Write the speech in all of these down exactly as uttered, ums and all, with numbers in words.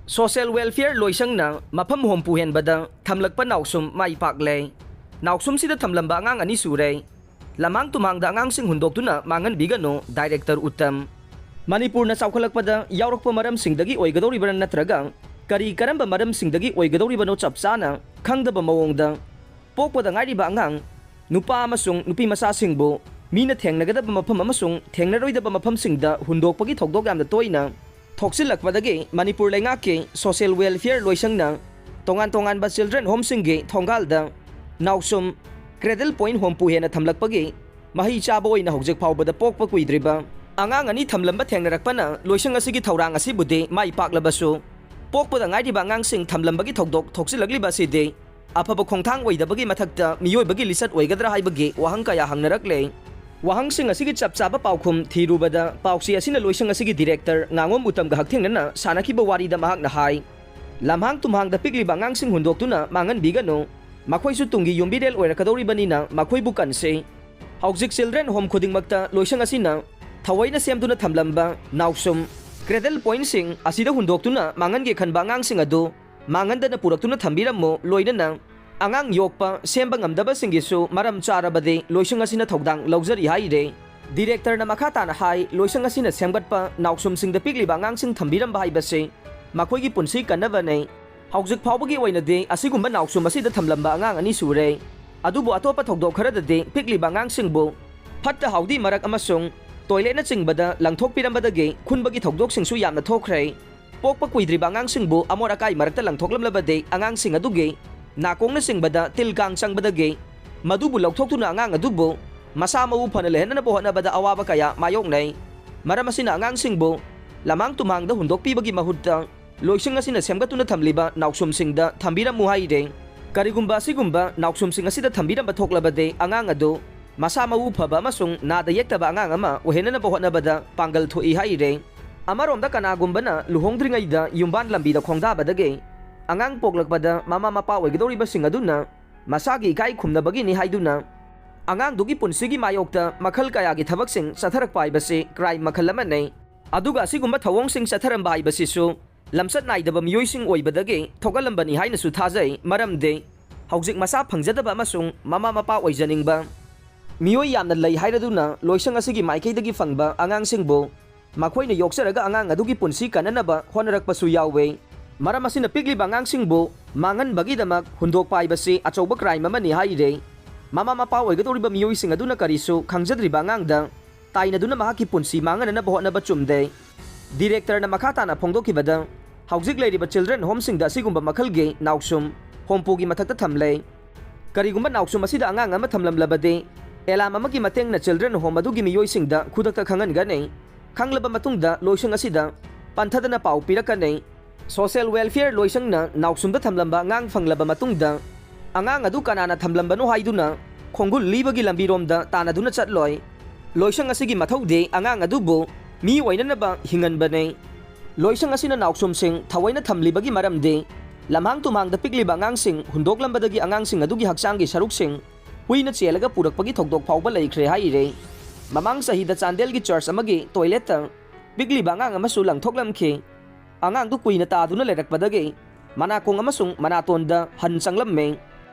Social Welfare ꯂꯣꯏꯁꯪꯅ ꯃꯐꯝ ꯍꯨꯝꯐꯨ ꯍꯦꯟꯕꯗ ꯊꯝꯂꯛꯄ ꯅꯥꯎꯁꯨꯝ ꯃꯥꯏ ꯄꯥꯛꯂꯦ꯫ ꯅꯥꯎꯁꯨꯝꯁꯤꯗ ꯊꯝꯂꯝꯕ ꯑꯉꯥꯡ ꯑꯅꯤ ꯁꯨꯔꯦ꯫ ꯂꯝꯍꯥꯡ ꯇꯨꯝꯍꯥꯡꯗ ꯑꯉꯥꯡꯁꯤꯡ ꯍꯨꯟꯗꯣꯛꯇꯨꯅ ꯃꯥꯡꯍꯟꯕꯤꯒꯅꯨ, ꯗꯥꯏꯔꯦꯛꯇꯔ ꯎꯠꯇꯝ꯫ ꯃꯅꯤꯄꯨꯔꯅ ꯆꯥꯎꯈꯠꯂꯛꯄꯗ ꯌꯥꯎꯔꯛꯄ ꯃꯔꯝꯁꯤꯡꯗꯒꯤ ꯑꯣꯏꯒꯗꯧꯔꯤꯕ꯭ꯔꯥ ꯅꯠꯇ꯭ꯔꯒ ꯀꯔꯤ ꯀꯔꯝꯕ ꯃꯔꯝꯁꯤꯡꯗꯒꯤ ꯑꯣꯏꯒꯗꯧꯔꯤꯕꯅꯣ ꯆꯞ ꯆꯥꯅ ꯈꯪꯗꯕ ꯃꯑꯣꯡꯗ ꯄꯣꯛꯄꯗ ꯉꯥꯏꯔꯤꯕ ꯑꯉꯥꯡ ꯅꯨꯄꯥ ꯑꯃꯁꯨꯡ ꯅꯨꯄꯤ ꯃꯆꯥꯁꯤꯡꯕꯨ ꯃꯤꯅ ꯊꯦꯡꯅꯒꯗꯕ ꯃꯐꯝ ꯑꯃꯁꯨꯡ ꯊꯦꯡꯅꯔꯣꯏꯗꯕ ꯃꯐꯝꯁꯤꯡꯗ ꯍꯨꯟꯗꯣꯛꯄꯒꯤ ꯊꯧꯗꯣꯛ ꯌꯥꯝꯅ ꯇꯣꯏꯅ ꯊꯣꯛꯆꯤꯜꯂꯛꯄꯗꯒꯤ ꯃꯅꯤꯄꯨꯔ ꯂꯩꯉꯥꯛꯀꯤ Social Welfare ꯂꯣꯏꯁꯪꯅ ꯇꯣꯉꯥꯟ ꯇꯣꯉꯥꯟꯕ children homeꯁꯤꯡꯒꯤ ꯊꯣꯡꯒꯥꯜꯗ ꯅꯥꯎꯁꯨꯝ cradle point ꯍꯨꯝꯐꯨ ꯍꯦꯟꯅ ꯊꯝꯂꯛꯄꯒꯤ ꯃꯍꯩ ꯆꯥꯕ ꯑꯣꯏꯅ ꯍꯧꯖꯤꯛ ꯐꯥꯎꯕꯗ ꯄꯣꯛꯄ ꯀꯨꯏꯗ꯭ꯔꯤꯕ ꯑꯉꯥꯡ ꯑꯅꯤ ꯊꯝꯂꯝꯕ ꯊꯦꯡꯅꯔꯛꯄꯅ ꯂꯣꯏꯁꯪ ꯑꯁꯤꯒꯤ ꯊꯧꯔꯥꯡ ꯑꯁꯤꯕꯨꯗꯤ ꯃꯥꯏ ꯄꯥꯛꯂꯕꯁꯨ, ꯄꯣꯛꯄꯗ ꯉꯥꯏꯔꯤꯕ ꯑꯉꯥꯡꯁꯤꯡ ꯊꯝꯂꯝꯕꯒꯤ ꯊꯧꯗꯣꯛ ꯊꯣꯛꯆꯤꯜꯂꯛꯂꯤꯕ ꯑꯁꯤꯗꯤ ꯑꯐꯕ ꯈꯣꯡꯊꯥꯡ ꯑꯣꯏꯗꯕꯒꯤ ꯃꯊꯛꯇ ꯃꯤꯑꯣꯏꯕꯒꯤ ꯂꯤꯆꯠ ꯑꯣꯏꯒꯗ꯭ꯔꯥ ꯍꯥꯏꯕꯒꯤ ꯋꯥꯍꯪ ꯀꯌꯥ ꯍꯪꯅꯔꯛꯂꯦ꯫ ꯋꯥꯍꯪꯁꯤꯡ ꯑꯁꯤꯒꯤ ꯆꯞ ꯆꯥꯕ ꯄꯥꯎꯈꯨꯝ ꯊꯤꯔꯨꯕꯗ, ꯄꯥꯎꯆꯦ ꯑꯁꯤꯅ ꯂꯣꯏꯁꯪ ꯑꯁꯤꯒꯤ ꯗꯤꯔꯦꯛꯇꯔ ꯉꯥꯉꯣꯝ ꯎꯇꯝꯒ ꯍꯛꯊꯦꯡꯅꯅ ꯁꯥꯟꯅꯈꯤꯕ ꯋꯥꯔꯤꯗ ꯃꯍꯥꯛꯅ ꯍꯥꯏ, ꯂꯝꯍꯥꯡ ꯇꯨꯝꯍꯥꯡꯗ ꯄꯤꯛꯂꯤꯕ ꯑꯉꯥꯡꯁꯤꯡ ꯍꯨꯟꯗꯣꯛꯇꯨꯅ ꯃꯥꯡꯍꯟꯕꯤꯒꯅꯨ꯫ ꯃꯈꯣꯏꯁꯨ ꯇꯨꯡꯒꯤ ꯌꯨꯝꯕꯤꯔꯦꯜ ꯑꯣꯏꯔꯛꯀꯗꯧꯔꯤꯕꯅꯤꯅ ꯃꯈꯣꯏꯕꯨ ꯀꯟꯁꯤ꯫ ꯍꯧꯖꯤꯛ children home ꯈꯨꯗꯤꯡꯃꯛꯇ ꯂꯣꯏꯁꯪ ꯑꯁꯤꯅ ꯊꯑꯣꯏꯅ ꯁꯦꯝꯗꯨꯅ ꯊꯝꯂꯝꯕ ꯅꯥꯎꯁꯨꯝ cradle pointꯁꯤꯡ ꯑꯁꯤꯗ ꯍꯨꯟꯗꯣꯛꯇꯨꯅ ꯃꯥꯡꯍꯟꯒꯦ ꯈꯟꯕ ꯑꯉꯥꯡꯁꯤꯡ ꯑꯗꯨ ꯃꯥꯡꯍꯟꯗꯅ ꯄꯨꯔꯛꯇꯨꯅ ꯊꯝꯕꯤꯔꯝꯃꯨ, ꯂꯣꯏꯅꯅ ꯑꯉꯥꯡ ꯌꯣꯛꯄ ꯁꯦꯝꯕ ꯉꯝꯗꯕꯁꯤꯡꯒꯤꯁꯨ ꯃꯔꯝ ꯆꯥꯔꯕꯗꯤ ꯂꯣꯏꯁꯪ ꯑꯁꯤꯅ ꯊꯧꯗꯥꯡ ꯂꯧꯖꯔꯤ ꯍꯥꯏꯔꯦ꯫ ꯗꯤꯔꯦꯛꯇꯔꯅ ꯃꯈꯥ ꯇꯥꯅ ꯍꯥꯏ, ꯂꯣꯏꯁꯪ ꯑꯁꯤꯅ ꯁꯦꯝꯒꯠꯄ ꯅꯥꯎꯁꯨꯝꯁꯤꯡꯗ ꯄꯤꯛꯂꯤꯕ ꯑꯉꯥꯡꯁꯤꯡ ꯊꯝꯕꯤꯔꯝꯕ ꯍꯥꯏꯕꯁꯤ ꯃꯈꯣꯏꯒꯤ ꯄꯨꯟꯁꯤ ꯀꯟꯅꯕꯅꯤ꯫ ꯍꯧꯖꯤꯛ ꯐꯥꯎꯕꯒꯤ ꯑꯣꯏꯅꯗꯤ ꯑꯁꯤꯒꯨꯝꯕ ꯅꯥꯎꯁꯨꯝ ꯑꯁꯤꯗ ꯊꯝꯂꯝꯕ ꯑꯉꯥꯡ ꯑꯅꯤ ꯁꯨꯔꯦ꯫ ꯑꯗꯨꯕꯨ ꯑꯇꯣꯞꯄ ꯊꯧꯗꯣꯛ ꯈꯔꯗꯗꯤ ꯄꯤꯛꯂꯤꯕ ꯑꯉꯥꯡꯁꯤꯡꯕꯨ ꯐꯠꯇ ꯍꯥꯎꯗꯤ ꯃꯔꯛ ꯑꯃꯁꯨꯡ ꯇꯣꯏꯂꯦꯠꯅꯆꯤꯡꯕꯗ ꯂꯪꯊꯣꯛꯄꯤꯔꯝꯕꯗꯒꯤ ꯈꯨꯟꯕꯒꯤ ꯊꯧꯗꯣꯛꯁꯤꯡꯁꯨ ꯌꯥꯝꯅ ꯊꯣꯛꯈ꯭ꯔꯦ꯫ ꯄꯣꯛꯄ ꯀꯨꯏꯗ꯭ꯔꯤꯕ ꯑꯉꯥꯡꯁꯤꯡꯕꯨ ꯑꯃꯣꯠ ꯑꯀꯥꯏ ꯃꯔꯛꯇ ꯂꯪꯊꯣꯛꯂꯝꯂꯕꯗꯤ ꯑꯉꯥꯡꯁꯤꯡ ꯑꯗꯨꯒꯤ ꯅꯥꯀꯣꯡꯅꯆꯤꯡꯕꯗ ꯇꯤꯜ ꯀꯥꯡ ꯆꯪꯕꯗꯒꯤ ꯃꯗꯨꯕꯨ ꯂꯧꯊꯣꯛꯇꯨꯅ ꯑꯉꯥꯡ ꯑꯗꯨꯕꯨ ꯃꯁꯥ ꯃꯎ ꯐꯅ ꯂꯩꯍꯟꯅꯕ ꯍꯣꯠꯅꯕꯗ ꯑꯋꯥꯕ ꯀꯌꯥ ꯃꯥꯌꯣꯛꯅꯩ꯫ ꯃꯔꯝ ꯑꯁꯤꯅ ꯑꯉꯥꯡꯁꯤꯡꯕꯨ ꯂꯝꯍꯥꯡ ꯇꯨꯝꯍꯥꯡꯗ ꯍꯨꯟꯗꯣꯛꯄꯤꯕꯒꯤ ꯃꯍꯨꯠꯇ ꯂꯣꯏꯁꯪ ꯑꯁꯤꯅ ꯁꯦꯝꯒꯠꯇꯨꯅ ꯊꯝꯂꯤꯕ ꯅꯥꯎꯁꯨꯝꯁꯤꯡꯗ ꯊꯝꯕꯤꯔꯝꯃꯨ ꯍꯥꯏꯔꯦ꯫ ꯀꯔꯤꯒꯨꯝꯕ ꯑꯁꯤꯒꯨꯝꯕ ꯅꯥꯎꯁꯨꯝꯁꯤꯡ ꯑꯁꯤꯗ ꯊꯝꯕꯤꯔꯝꯕ ꯊꯣꯛꯂꯕꯗꯤ ꯑꯉꯥꯡ ꯑꯗꯨ ꯃꯁꯥ ꯃꯎ ꯐꯕ ꯑꯃꯁꯨꯡ ꯅꯥꯗ ꯌꯦꯛꯇꯕ ꯑꯉꯥꯡ ꯑꯃ ꯑꯣꯏꯍꯟꯅꯅꯕ ꯍꯣꯠꯅꯕꯗ ꯄꯥꯡꯒꯜ ꯊꯣꯛꯏ ꯍꯥꯏꯔꯦ꯫ ꯑꯃꯔꯣꯝꯗ ꯀꯅꯥꯒꯨꯝꯕꯅ ꯂꯨꯍꯣꯡꯗ꯭ꯔꯤꯉꯩꯗ ꯌꯨꯝꯕꯥꯟ ꯂꯝꯕꯤꯗ ꯈꯣꯡꯗꯥꯕꯗꯒꯤ ꯑꯉꯥꯡ ꯄꯣꯛꯂꯛꯄꯗ ꯃꯃꯥ ꯃꯄꯥ ꯑꯣꯏꯒꯗꯧꯔꯤꯕꯁꯤꯡ ꯑꯗꯨꯅ ꯃꯁꯥꯒꯤ ꯏꯀꯥꯏ ꯈꯨꯝꯅꯕꯒꯤꯅꯤ ꯍꯥꯏꯗꯨꯅ ꯑꯉꯥꯡꯗꯨꯒꯤ ꯄꯨꯟꯁꯤꯒꯤ ꯃꯥꯌꯣꯛꯇ ꯃꯈꯜ ꯀꯌꯥꯒꯤ ꯊꯕꯛꯁꯤꯡ ꯆꯠꯊꯔꯛꯄ ꯍꯥꯏꯕꯁꯤ crime ꯃꯈꯜ ꯑꯃꯅꯤ꯫ ꯑꯗꯨꯒ ꯑꯁꯤꯒꯨꯝꯕ ꯊꯧꯑꯣꯡꯁꯤꯡ ꯆꯠꯊꯔꯝꯕ ꯍꯥꯏꯕꯁꯤꯁꯨ ꯂꯝꯆꯠ ꯅꯥꯏꯗꯕ ꯃꯤꯑꯣꯏꯁꯤꯡ ꯑꯣꯏꯕꯗꯒꯤ ꯊꯣꯛꯍꯜꯂꯝꯕꯅꯤ ꯍꯥꯏꯅꯁꯨ ꯊꯥꯖꯩ꯫ ꯃꯔꯝꯗꯤ ꯍꯧꯖꯤꯛ ꯃꯁꯥ ꯐꯪꯖꯗꯕ ꯑꯃꯁꯨꯡ ꯃꯃꯥ ꯃꯄꯥ ꯑꯣꯏꯖꯅꯤꯡꯕ ꯃꯤꯑꯣꯏ ꯌꯥꯝꯅ ꯂꯩ ꯍꯥꯏꯔꯗꯨꯅ ꯂꯣꯏꯁꯪ ꯑꯁꯤꯒꯤ ꯃꯥꯏꯀꯩꯗꯒꯤ ꯐꯪꯕ ꯑꯉꯥꯡꯁꯤꯡꯕꯨ ꯃꯈꯣꯏꯅ ꯌꯣꯛꯆꯔꯒ ꯑꯉꯥꯡ ꯑꯗꯨꯒꯤ ꯄꯨꯟꯁꯤ ꯀꯟꯅꯅꯕ ꯍꯣꯠꯅꯔꯛꯄꯁꯨ ꯌꯥꯎꯋꯦ꯫ ꯃꯔꯝ ꯑꯁꯤꯅ ꯄꯤꯛꯂꯤꯕ ꯑꯉꯥꯡꯁꯤꯡꯕꯨ ꯃꯥꯡꯍꯟꯕꯒꯤꯗꯃꯛ ꯍꯨꯟꯗꯣꯛꯄ ꯍꯥꯏꯕꯁꯤ ꯑꯆꯧꯕ ꯀ꯭ꯔꯥꯏꯝ ꯑꯃꯅꯤ ꯍꯥꯏꯔꯦ꯫ ꯃꯃꯥ ꯃꯄꯥ ꯑꯣꯏꯒꯗꯧꯔꯤꯕ ꯃꯤꯑꯣꯏꯁꯤꯡ ꯑꯗꯨꯅ ꯀꯔꯤꯁꯨ ꯈꯪꯖꯗ꯭ꯔꯤꯕ ꯑꯉꯥꯡꯗ ꯇꯥꯏꯅꯗꯨꯅ ꯃꯍꯥꯛꯀꯤ ꯄꯨꯟꯁꯤ ꯃꯥꯡꯍꯟꯅꯅꯕ ꯍꯣꯠꯅꯕ ꯆꯨꯝꯗꯦ꯫ ꯗꯤꯔꯦꯛꯇꯔꯅ ꯃꯈꯥ ꯇꯥꯅ ꯐꯣꯡꯗꯣꯛꯈꯤꯕꯗ, ꯍꯧꯖꯤꯛ ꯂꯩꯔꯤꯕ ꯆꯤꯜꯗ꯭ꯔꯦꯟ ꯍꯣꯝꯁꯤꯡꯗ ꯑꯁꯤꯒꯨꯝꯕ ꯃꯈꯜꯒꯤ ꯅꯥꯎꯁꯨꯝ ꯍꯣꯝꯄꯨꯒꯤ ꯃꯊꯛꯇ ꯊꯝꯂꯦ꯫ ꯀꯔꯤꯒꯨꯝꯕ ꯅꯥꯎꯁꯨꯝ ꯑꯁꯤꯗ ꯑꯉꯥꯡ ꯑꯃ ꯊꯝꯂꯝꯂꯕꯗꯤ, ꯑꯦꯂꯥꯝ ꯑꯃꯒꯤ ꯃꯇꯦꯡꯅ ꯆꯤꯜꯗ꯭ꯔꯦꯟ ꯍꯣꯝ ꯑꯗꯨꯒꯤ ꯃꯤꯑꯣꯏꯁꯤꯡꯗ ꯈꯨꯗꯛꯇ ꯈꯪꯍꯟꯒꯅꯤ꯫ ꯈꯪꯂꯕ ꯃꯇꯨꯡꯗ ꯂꯣꯏꯁꯪ ꯑꯁꯤꯗ ꯄꯟꯊꯗꯅ ꯄꯥꯎ ꯄꯤꯔꯛꯀꯅꯤ꯫ ꯁꯣꯁꯤꯌꯦꯜ ꯋꯦꯜꯐꯤꯌꯔ ꯂꯣꯏꯁꯪꯅ ꯅꯥꯎꯁꯨꯝꯗ ꯊꯝꯂꯝꯕ ꯑꯉꯥꯡ ꯐꯪꯂꯕ ꯃꯇꯨꯡꯗ, ꯑꯉꯥꯡ ꯑꯗꯨ ꯀꯅꯥꯅ ꯊꯝꯂꯝꯕꯅꯣ ꯍꯥꯏꯗꯨꯅ ꯈꯣꯡꯒꯨꯜ ꯂꯤꯕꯒꯤ ꯂꯝꯕꯤꯔꯣꯝꯗ ꯇꯥꯟꯅꯗꯨꯅ ꯆꯠꯂꯣꯏ꯫ ꯂꯣꯏꯁꯪ ꯑꯁꯤꯒꯤ ꯃꯊꯧꯗꯤ ꯑꯉꯥꯡ ꯑꯗꯨꯕꯨ ꯃꯤ ꯑꯣꯏꯅꯅꯕ ꯍꯤꯡꯍꯟꯕꯅꯤ꯫ ꯂꯣꯏꯁꯪ ꯑꯁꯤꯅ ꯅꯥꯎꯁꯨꯝꯁꯤꯡ ꯊꯑꯣꯏꯅ ꯊꯝꯂꯤꯕꯒꯤ ꯃꯔꯝꯗꯤ, ꯂꯝꯍꯥꯡ ꯇꯨꯝꯍꯥꯡꯗ ꯄꯤꯛꯂꯤꯕ ꯑꯉꯥꯡꯁꯤꯡ ꯍꯨꯟꯗꯣꯛꯂꯝꯕꯗꯒꯤ ꯑꯉꯥꯡꯁꯤꯡ ꯑꯗꯨꯒꯤ ꯍꯛꯆꯥꯡꯒꯤ ꯁꯔꯨꯛꯁꯤꯡ ꯍꯨꯏꯅ ꯆꯦꯜꯂꯒ ꯄꯨꯔꯛꯄꯒꯤ ꯊꯧꯗꯣꯛ ꯐꯥꯎꯕ ꯂꯩꯈ꯭ꯔꯦ ꯍꯥꯏꯔꯤ꯫ ꯃꯃꯥꯡ ꯆꯍꯤꯗ ꯆꯥꯟꯗꯦꯜꯒꯤ ꯆꯔꯆ ꯑꯃꯒꯤ ꯇꯣꯏꯂꯦꯠꯇ ꯄꯤꯛꯂꯤꯕ ꯑꯉꯥꯡ ꯑꯃꯁꯨ ꯂꯪꯊꯣꯛꯂꯝꯈꯤ꯫ ꯑꯉꯥꯡꯗꯨ ꯀꯨꯏꯅ ꯇꯥꯗꯨꯅ ꯂꯩꯔꯛꯄꯗꯒꯤ ꯃꯅꯥꯀꯣꯡ ꯑꯃꯁꯨꯡ ꯃꯅꯥꯇꯣꯟꯗ ꯍꯟ ꯆꯪꯂꯝꯃꯤ꯫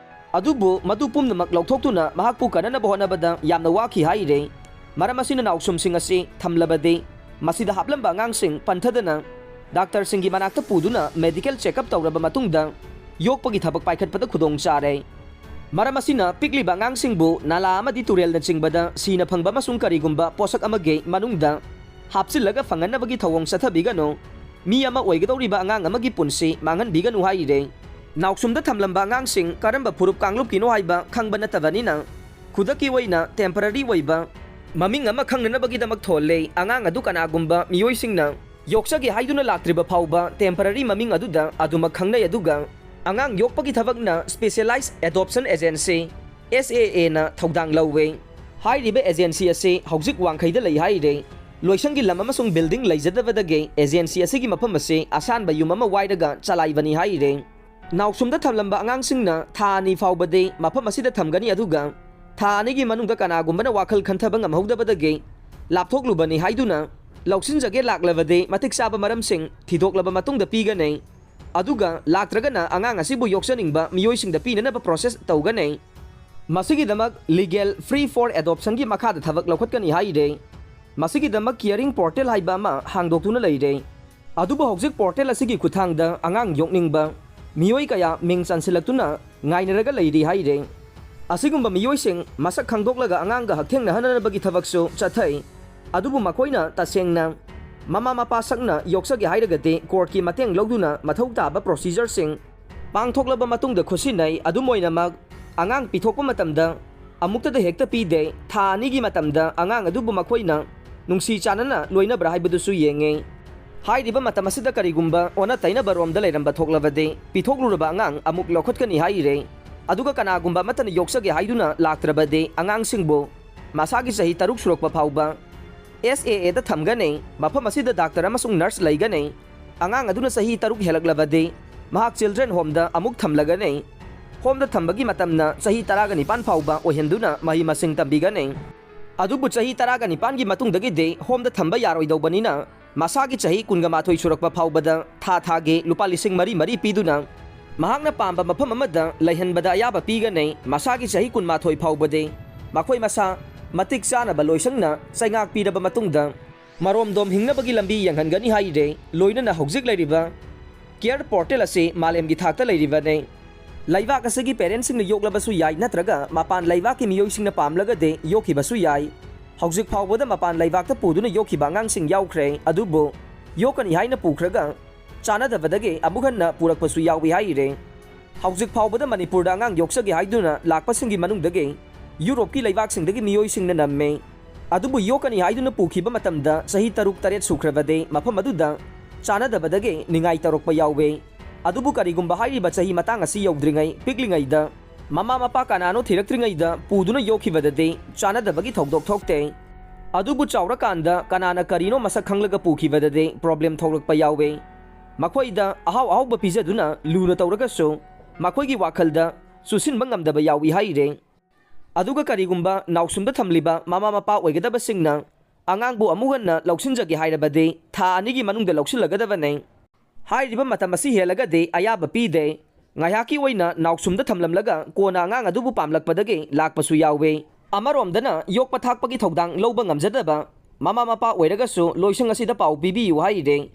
ꯑꯗꯨꯕꯨ ꯃꯗꯨ ꯄꯨꯝꯅꯃꯛ ꯂꯧꯊꯣꯛꯇꯨꯅ ꯃꯍꯥꯛꯄꯨ ꯀꯟꯅꯅꯕ ꯍꯣꯠꯅꯕꯗ ꯌꯥꯝꯅ ꯋꯥꯈꯤ ꯍꯥꯏꯔꯤ꯫ ꯃꯔꯝ ꯑꯁꯤꯅ ꯅꯥꯎꯁꯨꯝꯁꯤꯡ ꯑꯁꯤ ꯊꯝꯂꯕꯗꯤ, ꯃꯁꯤꯗ ꯍꯥꯞꯂꯝꯕ ꯑꯉꯥꯡꯁꯤꯡ ꯄꯟꯊꯗꯅ ꯗꯥꯛꯇꯔꯁꯤꯡꯒꯤ ꯃꯅꯥꯛꯇ ꯄꯨꯗꯨꯅ ꯃꯦꯗꯤꯀꯦꯜ ꯆꯦꯛꯑꯞ ꯇꯧꯔꯕ ꯃꯇꯨꯡꯗ ꯌꯣꯛꯄꯒꯤ ꯊꯕꯛ ꯄꯥꯏꯈꯠꯄꯗ ꯈꯨꯗꯣꯡ ꯆꯥꯔꯦ꯫ ꯃꯔꯝ ꯑꯁꯤꯅ ꯄꯤꯛꯂꯤꯕ ꯑꯉꯥꯡꯁꯤꯡꯕꯨ ꯅꯥꯂꯥ ꯑꯃꯗꯤ ꯇꯨꯔꯦꯜꯅꯆꯤꯡꯕꯗ ꯁꯤꯅ ꯐꯪꯕ ꯑꯃꯁꯨꯡ ꯀꯔꯤꯒꯨꯝꯕ ꯄꯣꯠꯁꯛ ꯑꯃꯒꯤ ꯃꯅꯨꯡꯗ ꯍꯥꯞꯆꯤꯜꯂꯒ ꯐꯪꯍꯟꯅꯕꯒꯤ ꯊꯧꯑꯣꯡ ꯆꯠꯊꯕꯤꯒꯅꯨ꯫ ꯃꯤ ꯑꯃ ꯑꯣꯏꯒꯗꯧꯔꯤꯕ ꯑꯉꯥꯡ ꯑꯃꯒꯤ ꯄꯨꯟꯁꯤ ꯃꯥꯡꯍꯟꯕꯤꯒꯅꯨ ꯍꯥꯏꯔꯦ꯫ ꯅꯥꯎꯁꯨꯝꯗ ꯊꯝꯂꯝꯕ ꯑꯉꯥꯡꯁꯤꯡ ꯀꯔꯝꯕ ꯐꯨꯔꯨꯞ ꯀꯥꯡꯂꯨꯞꯀꯤꯅꯣ ꯍꯥꯏꯕ ꯈꯪꯕ ꯅꯠꯇꯕꯅꯤꯅ, ꯈꯨꯗꯛꯀꯤ ꯑꯣꯏꯅ ꯇꯦꯝꯄꯔꯔꯤ ꯑꯣꯏꯕ ꯃꯃꯤꯡ ꯑꯃ ꯈꯪꯅꯅꯕꯒꯤꯗꯃꯛ ꯊꯣꯜꯂꯦ꯫ ꯑꯉꯥꯡ ꯑꯗꯨ ꯀꯅꯥꯒꯨꯝꯕ ꯃꯤꯑꯣꯏꯁꯤꯡꯅ ꯌꯣꯛꯆꯒꯦ ꯍꯥꯏꯗꯨꯅ ꯂꯥꯛꯇ꯭ꯔꯤꯕ ꯐꯥꯎꯕ ꯇꯦꯝꯄꯔꯔꯤ ꯃꯃꯤꯡ ꯑꯗꯨꯗ ꯑꯗꯨꯃꯛ ꯈꯪꯅꯩ, ꯑꯗꯨꯒ ꯑꯉꯥꯡ ꯌꯣꯛꯄꯒꯤ ꯊꯕꯛꯅ Specialized Adoption Agency, S A A, ꯅ ꯊꯧꯗꯥꯡ ꯂꯧꯋꯦ꯫ ꯍꯥꯏꯔꯤꯕ ꯑꯦꯖꯦꯟꯁꯤ ꯑꯁꯤ ꯍꯧꯖꯤꯛ ꯋꯥꯡꯈꯩꯗ ꯂꯩ ꯍꯥꯏꯔꯦ꯫ ꯂꯣꯏꯁꯪꯒꯤ ꯂꯝ ꯑꯃꯁꯨꯡ ꯕꯤꯜꯗꯤꯡ ꯂꯩꯖꯗꯕꯗꯒꯤ ꯑꯦꯖꯦꯟꯁꯤ ꯑꯁꯤꯒꯤ ꯃꯐꯝ ꯑꯁꯤ ꯑꯁꯥꯟꯕ ꯌꯨꯝ ꯑꯃ ꯋꯥꯏꯔꯒ ꯆꯂꯥꯏꯕꯅꯤ ꯍꯥꯏꯔꯦ꯫ ꯅꯥꯎꯁꯨꯝꯗ ꯊꯝꯂꯝꯕ ꯑꯉꯥꯡꯁꯤꯡꯅ ꯊꯥ ꯑꯅꯤ ꯐꯥꯎꯕꯗꯤ ꯃꯐꯝ ꯑꯁꯤꯗ ꯊꯝꯒꯅꯤ, ꯑꯗꯨꯒ ꯊꯥ ꯑꯅꯤꯒꯤ ꯃꯅꯨꯡꯗ ꯀꯅꯥꯒꯨꯝꯕꯅ ꯋꯥꯈꯜ ꯈꯟꯊꯕ ꯉꯝꯍꯧꯗꯕꯗꯒꯤ ꯂꯥꯞꯊꯣꯛꯂꯨꯕꯅꯤ ꯍꯥꯏꯗꯨꯅ ꯂꯧꯁꯤꯟꯖꯒꯦ ꯂꯥꯛꯂꯕꯗꯤ ꯃꯇꯤꯛ ꯆꯥꯕ ꯃꯔꯝꯁꯤꯡ ꯊꯤꯗꯣꯛꯂꯕ ꯃꯇꯨꯡꯗ ꯄꯤꯒꯅꯤ꯫ ꯑꯗꯨꯒ ꯂꯥꯛꯇ꯭ꯔꯒꯅ ꯑꯉꯥꯡ ꯑꯁꯤꯕꯨ ꯌꯣꯛꯆꯅꯤꯡꯕ ꯃꯤꯑꯣꯏꯁꯤꯡꯗ ꯄꯤꯅꯅꯕ ꯄ꯭ꯔꯣꯁꯦꯁ ꯇꯧꯒꯅꯤ꯫ ꯃꯁꯤꯒꯤꯗꯃꯛ Legal Free for Adoptionꯒꯤ ꯃꯈꯥꯗ ꯊꯕꯛ ꯂꯧꯈꯠꯀꯅꯤ ꯍꯥꯏꯔꯦ꯫ ꯃꯁꯤꯒꯤꯗꯃꯛ ꯀꯤꯌꯔꯤꯡ ꯄꯣꯔꯇꯦꯜ ꯍꯥꯏꯕ ꯑꯃ ꯍꯥꯡꯗꯣꯛꯇꯨꯅ ꯂꯩꯔꯦ꯫ ꯑꯗꯨꯕꯨ ꯍꯧꯖꯤꯛ ꯄꯣꯔꯇꯦꯜ ꯑꯁꯤꯒꯤ ꯈꯨꯠꯊꯥꯡꯗ ꯑꯉꯥꯡ ꯌꯣꯛꯅꯤꯡꯕ ꯃꯤꯑꯣꯏ ꯀꯌꯥ ꯃꯤꯡ ꯆꯟꯁꯤꯜꯂꯛꯇꯨꯅ ꯉꯥꯏꯅꯔꯒ ꯂꯩꯔꯤ ꯍꯥꯏꯔꯦ꯫ ꯑꯁꯤꯒꯨꯝꯕ ꯃꯤꯑꯣꯏꯁꯤꯡ ꯃꯁꯛ ꯈꯪꯗꯣꯛꯂꯒ ꯑꯉꯥꯡꯒ ꯍꯛꯊꯦꯡꯅꯍꯟꯅꯕꯒꯤ ꯊꯕꯛꯁꯨ ꯆꯠꯊꯩ꯫ ꯑꯗꯨꯕꯨ ꯃꯈꯣꯏꯅ ꯇꯁꯦꯡꯅ ꯃꯃꯥ ꯃꯄꯥ ꯁꯛꯅ ꯌꯣꯛꯆꯒꯦ ꯍꯥꯏꯔꯒꯗꯤ ꯀꯣꯔꯠꯀꯤ ꯃꯇꯦꯡ ꯂꯧꯗꯨꯅ ꯃꯊꯧ ꯇꯥꯕ ꯄ꯭ꯔꯣꯁꯤꯖꯔꯁꯤꯡ ꯄꯥꯡꯊꯣꯛꯂꯕ ꯃꯇꯨꯡꯗ ꯈꯨꯠꯁꯤꯟꯅꯩ꯫ ꯑꯗꯨꯝ ꯑꯣꯏꯅꯃꯛ, ꯑꯉꯥꯡ ꯄꯤꯊꯣꯛꯄ ꯃꯇꯝꯗ ꯑꯃꯨꯛꯇꯗ ꯍꯦꯛꯇ ꯄꯤꯗꯦ꯫ ꯊꯥ ꯑꯅꯤꯒꯤ ꯃꯇꯝꯗ ꯑꯉꯥꯡ ꯑꯗꯨꯕꯨ ꯃꯈꯣꯏꯅ ꯅꯨꯡꯁꯤ ꯆꯥꯟꯅꯅ ꯂꯣꯏꯅꯕ꯭ꯔꯥ ꯍꯥꯏꯕꯗꯨꯁꯨ ꯌꯦꯡꯉꯤ꯫ ꯍꯥꯏꯔꯤꯕ ꯃꯇꯝ ꯑꯁꯤꯗ ꯀꯔꯤꯒꯨꯝꯕ ꯑꯣꯟꯅ ꯇꯩꯅꯕ ꯔꯣꯝꯗ ꯂꯩꯔꯝꯕ ꯊꯣꯛꯂꯕꯗꯤ, ꯄꯤꯊꯣꯛꯂꯨꯔꯕ ꯑꯉꯥꯡ ꯑꯃꯨꯛ ꯂꯧꯈꯠꯀꯅꯤ ꯍꯥꯏꯔꯦ꯫ ꯑꯗꯨꯒ ꯀꯅꯥꯒꯨꯝꯕ ꯑꯃꯠꯇꯅ ꯌꯣꯛꯆꯒꯦ ꯍꯥꯏꯗꯨꯅ ꯂꯥꯛꯇ꯭ꯔꯕꯗꯤ, ꯑꯉꯥꯡꯁꯤꯡꯕꯨ ꯃꯁꯥꯒꯤ ꯆꯍꯤ ꯇꯔꯨꯛ ꯁꯨꯔꯛꯄ ꯐꯥꯎꯕ S A Aꯗ ꯊꯝꯒꯅꯤ꯫ ꯃꯐꯝ ꯑꯁꯤꯗ ꯗꯥꯛꯇꯔ ꯑꯃꯁꯨꯡ ꯅꯔꯁ ꯂꯩꯒꯅꯤ꯫ ꯑꯉꯥꯡ ꯑꯗꯨꯅ ꯆꯍꯤ ꯇꯔꯨꯛ ꯍꯦꯜꯂꯛꯂꯕꯗꯤ, ꯃꯍꯥꯛ ꯆꯤꯜꯗ꯭ꯔꯦꯟ ꯍꯣꯝꯗ ꯑꯃꯨꯛ ꯊꯝꯂꯒꯅꯤ꯫ ꯍꯣꯝꯗ ꯊꯝꯕꯒꯤ ꯃꯇꯝꯅ ꯆꯍꯤ ꯇꯔꯥꯒ ꯅꯤꯄꯥꯟ ꯐꯥꯎꯕ ꯑꯣꯏꯍꯟꯗꯨꯅ ꯃꯍꯩ ꯃꯁꯤꯡ ꯇꯝꯕꯤꯒꯅꯤ꯫ ꯑꯗꯨꯕꯨ ꯆꯍꯤ ꯇꯔꯥꯒ ꯅꯤꯄꯥꯟꯒꯤ ꯃꯇꯨꯡꯗꯒꯤꯗꯤ ꯍꯣꯝꯗ ꯊꯝꯕ ꯌꯥꯔꯣꯏꯗꯧꯕꯅꯤꯅ, ꯃꯁꯥꯒꯤ ꯆꯍꯤ ꯀꯨꯟꯒ ꯃꯥꯊꯣꯏ ꯁꯨꯔꯛꯄ ꯐꯥꯎꯕꯗ ꯊꯥ ꯊꯥꯒꯤ ꯂꯨꯄꯥ ꯂꯤꯁꯤꯡ ꯃꯔꯤ ꯃꯔꯤ ꯄꯤꯗꯨꯅ ꯃꯍꯥꯛꯅ ꯄꯥꯝꯕ ꯃꯐꯝ ꯑꯃꯗ ꯂꯩꯍꯟꯕꯗ ꯑꯌꯥꯕ ꯄꯤꯒꯅꯤ꯫ ꯃꯁꯥꯒꯤ ꯆꯍꯤ ꯀꯨꯟꯃꯥꯊꯣꯏ ꯐꯥꯎꯕꯗꯤ ꯃꯈꯣꯏ ꯃꯁꯥ ꯃꯇꯤꯛ ꯆꯥꯅꯕ ꯂꯣꯏꯁꯪꯅ ꯆꯩꯉꯥꯛ ꯄꯤꯔꯕ ꯃꯇꯨꯡꯗ, ꯃꯔꯣꯝꯗꯣꯝ ꯍꯤꯡꯅꯕꯒꯤ ꯂꯝꯕꯤ ꯌꯦꯡꯍꯟꯒꯅꯤ ꯍꯥꯏꯔꯦ꯫ ꯂꯣꯏꯅꯅ ꯍꯧꯖꯤꯛ ꯂꯩꯔꯤꯕ ꯀꯤꯌꯔ ꯄꯣꯔꯇꯦꯜ ꯑꯁꯤ ꯃꯥꯂꯦꯝꯒꯤ ꯊꯥꯛꯇ ꯂꯩꯔꯤꯕꯅꯤ꯫ ꯂꯩꯕꯥꯛ ꯑꯁꯤꯒꯤ ꯄꯦꯔꯦꯟꯁꯤꯡꯅ ꯌꯣꯛꯂꯕꯁꯨ ꯌꯥꯏ, ꯅꯠꯇ꯭ꯔꯒ ꯃꯄꯥꯟ ꯂꯩꯕꯥꯛꯀꯤ ꯃꯤꯑꯣꯏꯁꯤꯡꯅ ꯄꯥꯝꯂꯒꯗꯤ ꯌꯣꯛꯈꯤꯕꯁꯨ ꯌꯥꯏ꯫ ꯍꯧꯖꯤꯛ ꯐꯥꯎꯕꯗ ꯃꯄꯥꯟ ꯂꯩꯕꯥꯛꯇ ꯄꯨꯗꯨꯅ ꯌꯣꯛꯈꯤꯕ ꯑꯉꯥꯡꯁꯤꯡ ꯌꯥꯎꯈ꯭ꯔꯦ, ꯑꯗꯨꯕꯨ ꯌꯣꯛꯀꯅꯤ ꯍꯥꯏꯅ ꯄꯨꯈ꯭ꯔꯒ ꯆꯥꯟꯅꯗꯕꯗꯒꯤ ꯑꯃꯨꯛ ꯍꯟꯅ ꯄꯨꯔꯛꯄꯁꯨ ꯌꯥꯎꯏ ꯍꯥꯏꯔꯦ꯫ ꯍꯧꯖꯤꯛ ꯐꯥꯎꯕꯗ ꯃꯅꯤꯄꯨꯔꯗ ꯑꯉꯥꯡ ꯌꯣꯛꯆꯒꯦ ꯍꯥꯏꯗꯨꯅ ꯂꯥꯛꯄꯁꯤꯡꯒꯤ ꯃꯅꯨꯡꯗꯒꯤ ꯌꯨꯔꯣꯞꯀꯤ ꯂꯩꯕꯥꯛꯁꯤꯡꯗꯒꯤ ꯃꯤꯑꯣꯏꯁꯤꯡꯅ ꯅꯝꯃꯤ꯫ ꯑꯗꯨꯕꯨ ꯌꯣꯛꯀꯅꯤ ꯍꯥꯏꯗꯨꯅ ꯄꯨꯈꯤꯕ ꯃꯇꯝꯗ ꯆꯍꯤ ꯇꯔꯨꯛ ꯇꯔꯦꯠ ꯁꯨꯈ꯭ꯔꯕꯗꯤ ꯃꯐꯝ ꯑꯗꯨꯗ ꯆꯥꯟꯅꯗꯕꯗꯒꯤ ꯅꯤꯡꯉꯥꯏ ꯇꯧꯔꯛꯄ ꯌꯥꯎꯋꯤ꯫ ꯑꯗꯨꯕꯨ ꯀꯔꯤꯒꯨꯝꯕ ꯍꯥꯏꯔꯤꯕ ꯆꯍꯤ ꯃꯇꯥꯡ ꯑꯁꯤ ꯌꯧꯗ꯭ꯔꯤꯉꯩ ꯄꯤꯛꯂꯤꯉꯩꯗ ꯃꯃꯥ ꯃꯄꯥ ꯀꯅꯥꯅꯣ ꯊꯤꯔꯛꯇ꯭ꯔꯤꯉꯩꯗ ꯄꯨꯗꯨꯅ ꯌꯣꯛꯈꯤꯕꯗꯗꯤ ꯆꯥꯟꯅꯗꯕꯒꯤ ꯊꯧꯗꯣꯛ ꯊꯣꯛꯇꯦ꯫ ꯑꯗꯨꯕꯨ ꯆꯥꯎꯔꯀꯥꯟꯗ ꯀꯅꯥꯅ ꯀꯔꯤꯅꯣ ꯃꯁꯛ ꯈꯪꯂꯒ ꯄꯨꯈꯤꯕꯗꯗꯤ ꯄ꯭ꯔꯣꯕ꯭ꯂꯦꯝ ꯊꯣꯛꯂꯛꯄ ꯌꯥꯎꯋꯤ꯫ ꯃꯈꯣꯏꯗ ꯑꯍꯥꯎ ꯑꯍꯥꯎꯕ ꯄꯤꯖꯗꯨꯅ ꯂꯨꯅ ꯇꯧꯔꯒꯁꯨ ꯃꯈꯣꯏꯒꯤ ꯋꯥꯈꯜꯗ ꯆꯨꯁꯤꯟꯕ ꯉꯝꯗꯕ ꯌꯥꯎꯏ ꯍꯥꯏꯔꯦ꯫ ꯑꯗꯨꯒ ꯀꯔꯤꯒꯨꯝꯕ ꯅꯥꯎꯁꯨꯝꯗ ꯊꯝꯂꯤꯕ ꯃꯃꯥ ꯃꯄꯥ ꯑꯣꯏꯒꯗꯕꯁꯤꯡꯅ ꯑꯉꯥꯡꯕꯨ ꯑꯃꯨꯛ ꯍꯟꯅ ꯂꯧꯁꯤꯟꯖꯒꯦ ꯍꯥꯏꯔꯕꯗꯤ ꯊꯥ ꯑꯅꯤꯒꯤ ꯃꯅꯨꯡꯗ ꯂꯧꯁꯤꯜꯂꯒꯗꯕꯅꯤ꯫ ꯍꯥꯏꯔꯤꯕ ꯃꯇꯝ ꯑꯁꯤ ꯍꯦꯜꯂꯒꯗꯤ ꯑꯌꯥꯕ ꯄꯤꯗꯦ꯫ ꯉꯥꯏꯍꯥꯛꯀꯤ ꯑꯣꯏꯅ ꯅꯥꯎꯁꯨꯝꯗ ꯊꯝꯂꯝꯂꯒ ꯀꯣꯟꯅ ꯑꯉꯥꯡ ꯑꯗꯨꯕꯨ ꯄꯥꯝꯂꯛꯄꯗꯒꯤ ꯂꯥꯛꯄꯁꯨ ꯌꯥꯎꯏ꯫ ꯑꯃꯔꯣꯝꯗꯅ ꯌꯣꯛꯄ ꯊꯥꯛꯄꯒꯤ ꯊꯧꯗꯥꯡ ꯂꯧꯕ ꯉꯝꯖꯗꯕ ꯃꯃꯥ ꯃꯄꯥ ꯑꯣꯏꯔꯒꯁꯨ ꯂꯣꯏꯁꯪ ꯑꯁꯤꯗ ꯄꯥꯎ ꯄꯤꯕꯤꯌꯨ ꯍꯥꯏꯔꯤꯔꯦ꯫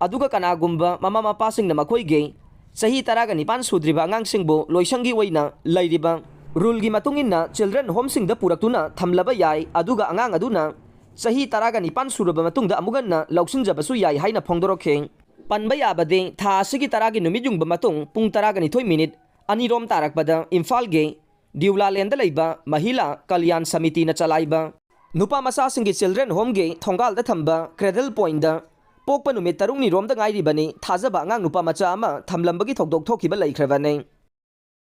ꯑꯗꯨꯒ ꯀꯅꯥꯒꯨꯝꯕ ꯃꯃꯥ ꯃꯄꯥꯁꯤꯡꯅ ꯃꯈꯣꯏꯒꯤ ꯆꯍꯤ ꯇꯔꯥꯒ ꯅꯤꯄꯥꯟ ꯁꯨꯗ꯭ꯔꯤꯕ ꯑꯉꯥꯡꯁꯤꯡꯕꯨ ꯂꯣꯏꯁꯪꯒꯤ ꯑꯣꯏꯅ ꯂꯩꯔꯤꯕ ꯔꯨꯜꯒꯤ ꯃꯇꯨꯡ ꯏꯟꯅ ꯆꯤꯜꯗ꯭ꯔꯦꯟ ꯍꯣꯝꯁꯤꯡꯗ ꯄꯨꯔꯛꯇꯨꯅ ꯊꯝꯂꯕ ꯌꯥꯏ, ꯑꯗꯨꯒ ꯑꯉꯥꯡ ꯑꯗꯨꯅ ꯆꯍꯤ ꯇꯔꯥꯒ ꯅꯤꯄꯥꯟ ꯁꯨꯔꯕ ꯃꯇꯨꯡꯗ ꯑꯃꯨꯛ ꯍꯟꯅ ꯂꯧꯁꯤꯟꯖꯕꯁꯨ ꯌꯥꯏ ꯍꯥꯏꯅ ꯐꯣꯡꯗꯣꯔꯛꯈꯤ꯫ ꯄꯟꯕ ꯌꯥꯕꯗꯤ, ꯊꯥ ꯑꯁꯤꯒꯤ ꯇꯔꯥꯒꯤ ꯅꯨꯃꯤꯠ ꯌꯨꯡꯕ ꯃꯇꯨꯡ ꯄꯨꯡ ꯇꯔꯥꯒ ꯅꯤꯊꯣꯏ ꯃꯤꯅꯤꯠ ꯑꯅꯤꯔꯣꯝ ꯇꯥꯔꯛꯄꯗ ꯏꯝꯐꯥꯜꯒꯤ ꯗ꯭ꯌꯨꯂꯥꯂꯦꯟꯗ ꯂꯩꯕ ꯃꯍꯤꯂꯥ ꯀꯜꯌꯥꯟ ꯁꯃꯤꯇꯤꯅ ꯆꯂꯥꯏꯕ ꯅꯨꯄꯥ ꯃꯆꯥꯁꯤꯡꯒꯤ ꯆꯤꯜꯗ꯭ꯔꯦꯟ ꯍꯣꯝꯒꯤ ꯊꯣꯡꯒꯥꯜꯗ ꯊꯝꯕ ꯀ꯭ꯔꯦꯗꯜ ꯄꯣꯏꯟꯗ ꯄꯣꯛꯄ ꯅꯨꯃꯤꯠ ꯇꯔꯨꯛꯅꯤꯔꯣꯝꯗ ꯉꯥꯏꯔꯤꯕꯅꯤ ꯊꯥꯖꯕ ꯑꯉꯥꯡ ꯅꯨꯄꯥ ꯃꯆꯥ ꯑꯃ ꯊꯝꯂꯝꯕꯒꯤ ꯊꯧꯗꯣꯛ ꯊꯣꯛꯈꯤꯕ ꯂꯩꯈ꯭ꯔꯕꯅꯤ꯫